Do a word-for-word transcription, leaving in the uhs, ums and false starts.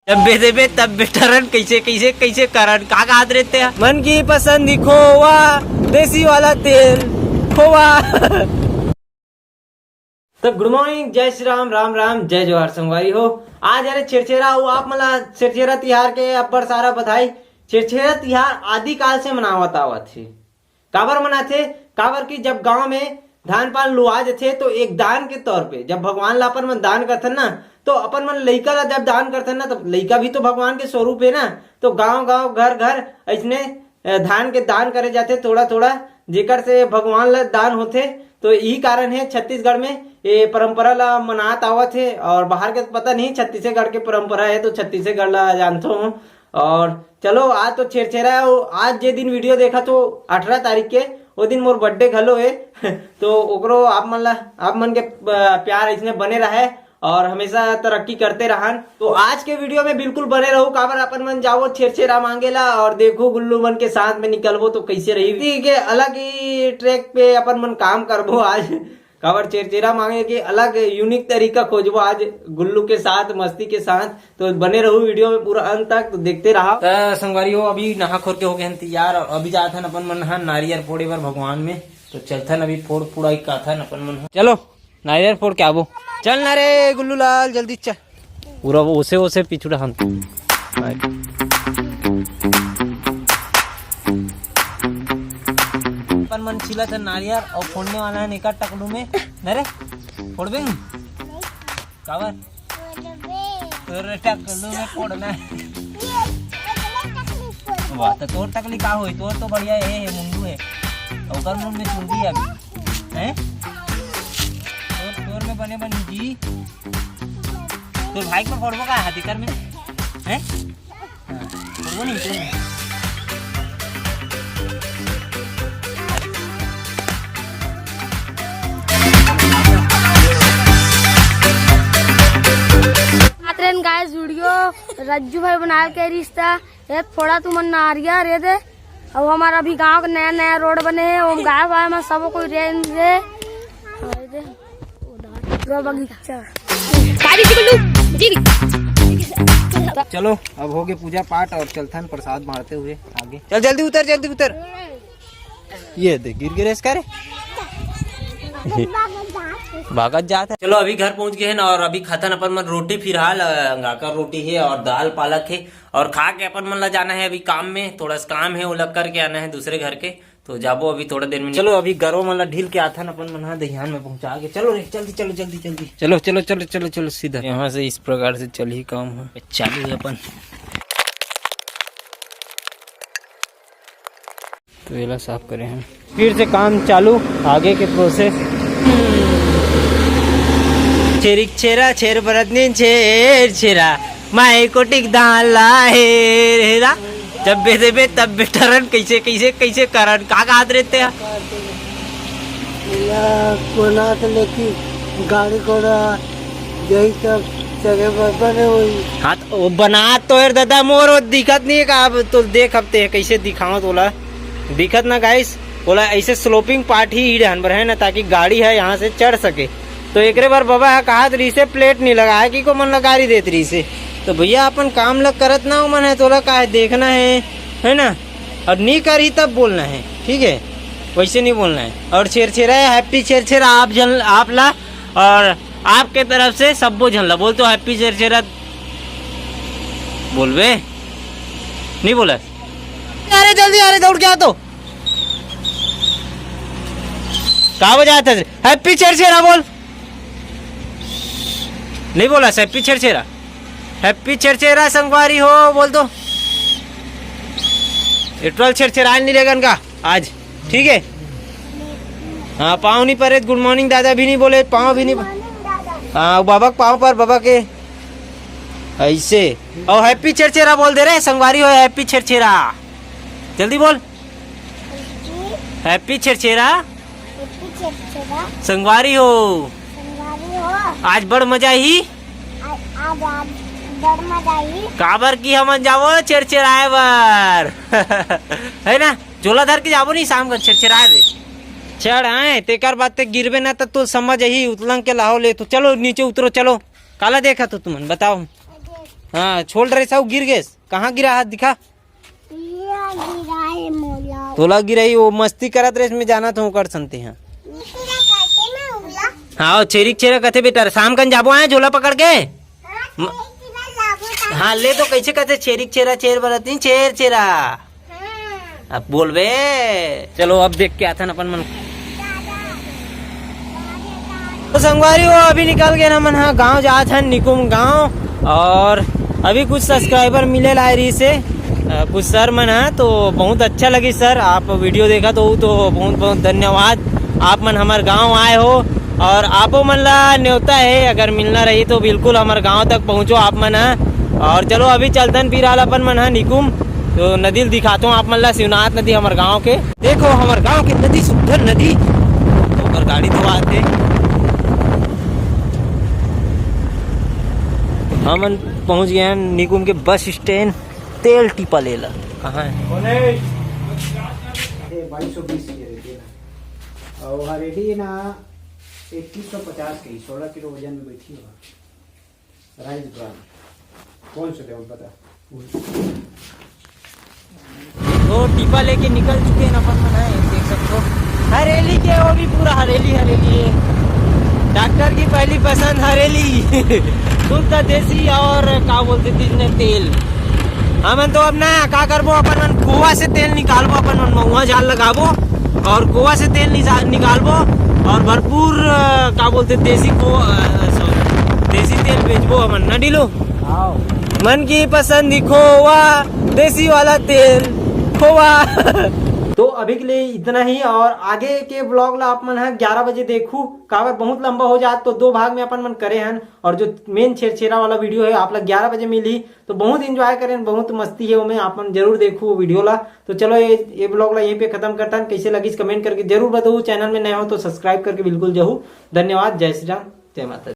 जब बे देबे तब बे टरन, कैसे कैसे कैसे करन, का कहत रहते हैं? मन की पसंद ही खोवा, देसी वाला तेल, खोवा। तो गुड मॉर्निंग, जय श्री राम, राम राम, जय जोहार संगवारी हो। आज अरे छेरछेरा हो, आप मला छेरछेरा तिहार के अब्बड़ सारा बधाई। छेरछेरा तिहार आदिकाल से मनावत आवत हे। काबर मनाथे? काबर कि जब गांव में धान पान लुआ जथे तो एक दान के तौर पे जब भगवान ला अपन मन दान करथन ना, तो अपन मन लइका ला जब दान करथन ना, तो लइका भी तो भगवान के स्वरूप है ना। तो गांव गांव, घर घर ऐसने अ, धान के दान करे जाथे थोड़ा थोड़ा, जेकर से भगवान ला दान होथे। तो यही कारण है छत्तीसगढ़ में ये परंपरा ला मनात आवत हे, और बाहर के पता नहीं, छत्तीसगढ़ के परंपरा है तो छत्तीसगढ़ ला जानथो। और चलो, आज तो छेरछेरा है, आज जे दिन वीडियो देखा तो अठारह तारीख के, वो दिन मोर बर्थडे घलो है। तो ओकरो आप मन ला, आप मन के अ, प्यार इसने बने रहे और हमेशा तरक्की करते रहन। तो आज के वीडियो में बिल्कुल बने रहू, काबर अपन मन जावो छेरछेरा मांगे ला और देखो गुल्लू मन के साथ में निकलबो तो कैसे रही। ठीक है, अलग ही ट्रैक पे अपन मन काम करबो आज, काबर छेरछेरा मांगे के अलग यूनिक तरीका खोजबो आज गुल्लू के साथ, मस्ती के साथ। तो बने रहू वीडियो में पूरा अंत तक, तो देखते रहा। त संगवारी हो, अभी नहा खोर के हो गए हैं तैयार और अभी जात हन अपन मन ह नारियल फोड़े बर भगवान में। तो चलथन अभी फोड़ पुड़ाई काथन अपन मन ह। चलो। नारियल फोड़ के आबो। चल ना रे गुल्लू लाल, जल्दी चल। पूरा वो ओसे ओसे पीछू डहान। अपन मन छीलत हन नारियल और फोड़ने वाला है एकर टकलू में। ना रे, फोड़बे? काबर? तोर टकलू में फोड़ना है। वाह, तो तोर टकली का होई? तोर तो बढ़िया है, है मुंडू है। ओकर मुंह में चुंडी है अभी। हैं? तोर, तोर में बने बनी जी। तोर भाई को फोड़बो का हाथी कर में? हैं? हाँ, फोड़बो नहीं, तोर में। बात रहन गाइस, वीडियो रज्जू भाई बना के रिश्ता, ये फोड़ा तुमन नारिया रे दे। अब हमारा अभी गांव के नया नया रोड बने हैं, हम गाय वाय में सब कोई रेंज रे। और दे, पूरा बगीचा। तारी जी बोलू, जी। चलो, अब हो गए पूजा पाठ और चलथन प्रसाद बांटते हुए आगे। चल जल्दी उतर, जल्दी उतर। ये देख, गिर गिरे इसका रे। भागत जात है। चलो, अभी घर पहुंच गए हैं ना, और अभी खाथन अपन मन रोटी फिलहाल, अ, अंगाकर रोटी है और दाल पालक है, और खा के अपन मन ला जाना है अभी काम में, थोड़ा सा काम है, वो लग करके आना है दूसरे घर के। तो जाबो अभी थोड़ा देर में। चलो, अभी गरवा मन ला ढील के आथन अपन मन, हाँ, दहियान में पहुंचा के। चलो रे, जल्दी चलो, जल्दी जल्दी। चलो चलो चलो चलो चलो, सीधा यहाँ से इस प्रकार से चल ही काम है, चालू है अपन। तो एला साफ करे हैं, फिर से काम चालू, आगे के प्रोसेस। छेरिक छेरा, छेर बरत नीन, छेर छेरा, माई कोटिक दान ला हेर हेरा। जब बे देबे तब बे टरन, कैसे कैसे कैसे करन, का कहत रहते हैं? या कोना के लेके गाड़ी घोड़ा यही सब चले बने हुई। हाँ, तो वो बना तो यार दादा मोर, वो दिखत नहीं है का? अब तो देख, अब ते कैसे दिखाओ तोला, दिखत ना गाइस, बोला ऐसे स्लोपिंग पार्ट ही ईड हन बर है ना, ताकि गाड़ी है यहाँ से चढ़ सके। तो एकरे बर बाबा ह कहत रहिसे, प्लेट नहीं लगाए कि को मन ला गारी देत रहिसे। तो भैया अपन काम ला करत ना, मन है तोला काहे देखना है, है ना? और नहीं करही तब बोलना है, ठीक है, वैसे नहीं बोलना है। और छेरछेरा है, हैप्पी छेरछेरा आप जन, आप ला, और आपके तरफ से सब्बो झन ला बोल तो हैप्पी छेरछेरा। बोलबे नहीं बोला? अरे जल्दी, अरे दौड़ के आ तो। का बजाया था? हैप्पी छेरछेरा बोल। नहीं बोला हैप्पी छेरछेरा। हैप्पी छेरछेरा संगवारी हो बोल दो। ये ट्वेल्व छेरछेरा नहीं लेगन का आज, ठीक है? हाँ, पाँव नहीं परे, गुड मॉर्निंग दादा भी नहीं बोले, पाँव भी नहीं। हाँ, बाबा के पाँव पर, बाबा के ऐसे। और हैप्पी छेरछेरा बोल दे रे संगवारी हो, हैप्पी छेरछेरा। जल्दी बोल। हैप्पी छेरछेरा। हैप्पी छेरछेरा। संगवारी हो। संगवारी हो। आज बड़ मजा ही। आज, आज, आज बड़ मजा ही। काबर की हमन जावो छेरछेराए बर। है ना? झोला धर के जाबो नहीं शाम का छेरछेराए रे। चढ़ आए, तेकर बाद ते गिरबे ना त तू समझ ही उतलंग के लाहो ले। तो चलो नीचे उतरो, चलो। काला देखा तो तुमन बताओ। हाँ, छोड़ रहे साहू, गिर गेस। कहाँ गिरा हाथ दिखा? ये गिराए मोला। तोला गिराई, वो मस्ती करत रहे, इसमें जाना तो कर संते हैं। निकला काटे में उला। हाँ, छेरिक छेरा कथे बेटा, शाम कन जाबो आए झोला पकड़ के। हाँ, म- छेरिक छेरा लाबो ता। हाँ, ले तो कैसे कथे छेरिक छेरा, छेर बरत नहीं, छेर छेरा। हाँ। अब बोलबे। चलो, अब देख के आथन अपन मन। तो संगवारी हो, अभी निकल गए ना मन हा गाँव, जात हन निकुम गाँव। और अभी कुछ सब्सक्राइबर मिले लाए रही से, अ, कुछ सर मन हा, तो बहुत अच्छा लगी सर, आप वीडियो देखा तो, तो बहुत बहुत धन्यवाद। आप मन हमारे गाँव आए हो और आपो मन ला न्योता है, अगर मिलना रही तो बिल्कुल हमारे गाँव तक पहुँचो आप मन हा। और चलो, अभी चलतन फिर आल अपन मन हा निकुम, तो नदी ल दिखाता हूँ आप मन ला, शिवनाथ नदी हमारे गाँव के। देखो हमारे गाँव के नदी, सुंदर नदी। ओकर गाड़ी तो आते। हमन पहुँच गए हैं निकुम के बस स्टैंड, तेल टिपा लेला। कहाँ है? ये बाईस सौ बीस की है, देखिए ना। और हरेली ना इक्कीस सौ पचास की, सोलह किलो वजन में बैठी हुआ। Rice bran. कौन से देवन पता? तो टिपा लेके निकल चुके हैं अपन मन, है, देख सकते हो। हरेली के, वो भी पूरा हरेली, हरेली है। डॉक्टर की पहली पसंद हरेली। शुद्ध देसी और का बोलते थे इसने तेल। हमन तो अब ना का करबो, अपन मन कुआ से तेल निकालबो, अपन मन महुआ झाल लगाबो और कुआ से तेल निसा-, निकालबो और भरपूर, अ, का बोलते देसी को, अ, sorry, देसी तेल बेचबो हमन ना डीलू। आओ। मन की पसंद ही खोवा, देसी वाला तेल, खोवा। तो अभी के लिए इतना ही और आगे के ब्लॉग ला आप मन ह ग्यारह बजे देखू, काबर बहुत लंबा हो जात तो दो भाग में अपन मन करे हन। और जो मेन छेरछेरा वाला वीडियो है आप ला ग्यारह बजे मिली, तो बहुत एंजॉय करें, बहुत मस्ती है ओमे, आप मन जरूर देखू वो वीडियो ला। तो चलो ये, ये ब्लॉग ला यहीं पे खत्म करता है। कैसे लगिस कमेंट करके जरूर बताओ, चैनल में नए हो तो सब्सक्राइब करके बिल्कुल जरूर। धन्यवाद, जय श्री राम, जय माता दी।